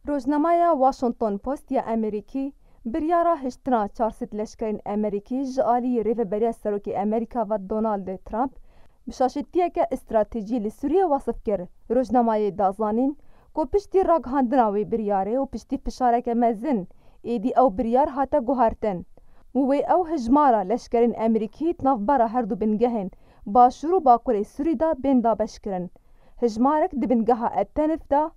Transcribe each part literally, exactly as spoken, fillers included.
Rojnameya Washington Post ya Amerîkî biryara hiştina çar sed leşkerên Amerîkî ji alî rêveberiya Serokê Amerîka ve Donald Trump bi şaşetiyeke stratejî li Sûriyê wasif kir. Rojnamayê da zanîn ku piştî ragihandina wê biryarê û piştî fişareke mezin, êdî ew biryar hate guhertin û wê ew hijmara leşkerên Amerîkî di navbera her du bingehên Başûr û Bakurê Sûrî de bên dabeşkirin. Hijmarek di bingeha Etenif de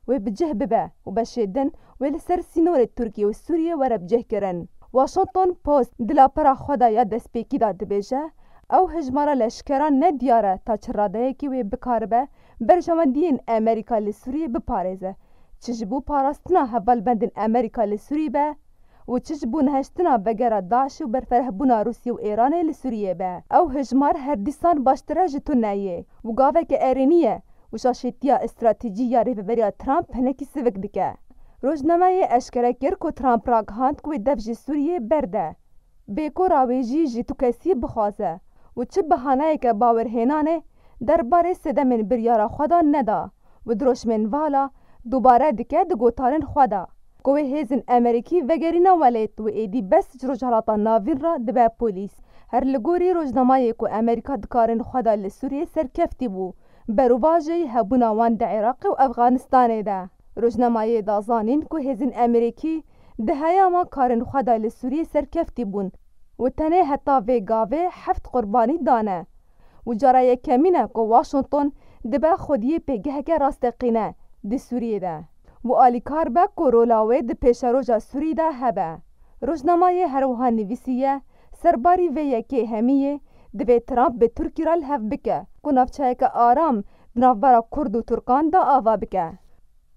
wê bi cih bibe û beşê din wê li ser sînorê Tirkiye û Sûriye were bicihkirin. Washington Post di lapera xwe de ya destpêkî de dibêje, ew hijmara leşkeran ne diyar e ta çi radeyekî wê bikaribe berjewendiyên Amerîka li Sûriyê biparêze, çi ji bo parastina hevalbendên Amerîka li Sûriyê be û çi ji bo nehiştina vegera DAIŞê û berferehbûna Rûsya û Êranê li Sûriyê be. Ew hijmar her dîsan baştir e ji tuneyê û gaveke erênî ye û şaşetiya stratejî ya rêveberiya Trump hinekî sivik dike. Rojnameyê eşkere kir ku Trump ragihand ku wê dev ji Sûriyê berde. Bêkora wê jî ji tu kesî bixwaze û çi bihaneyeke bawerhênanê derbarê sedemên biryara xwe de neda û dirojmên vala dubare dike di gotarên xwe de ku wê hêzên Amerîkî vegerîne welêt û êdî bes ji Rojhilata Navîn re dibe polîs. Her li gorî rojnamayê ku Amerîka di karên xwe de li Sûriyê serkeftî bû, berovajê hebûna wan di Iraqê û Efxanistanê de. Rojnamayê da zanîn ku hêzên Amerîkî di heyama karên xwe de li Sûriyê serkeftî bûn û tenê heta vê gavê heft qurbanî dane û cara yekemîn e ku Washington dibe xwediyê pêgeheke rasteqîne di Sûriyê de û alîkar be ku rola wê di pêşeroja Sûrî de hebe. Rojnamayê her wiha nivîsiye, serbarî vê yekê hemiyê divê Trump bi Tirkî re li hev bike ku navçeyeke aram di navbera Kurd û Tirkan de ava bike.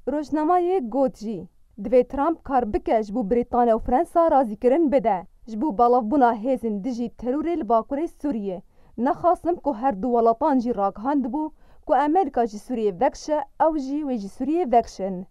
Rojnamayê got jî, divê Trump kar bike ji bo Brîtanya û Fransa razîkirin bide ji bo belavbûna hêzên dijî terorê li Bakurê Sûriyê. Nexasim ku her du welatan jî ragihandibû ku Amerîka ji Sûriyê vekişe, ew jî wê ji Sûriyê vekişin.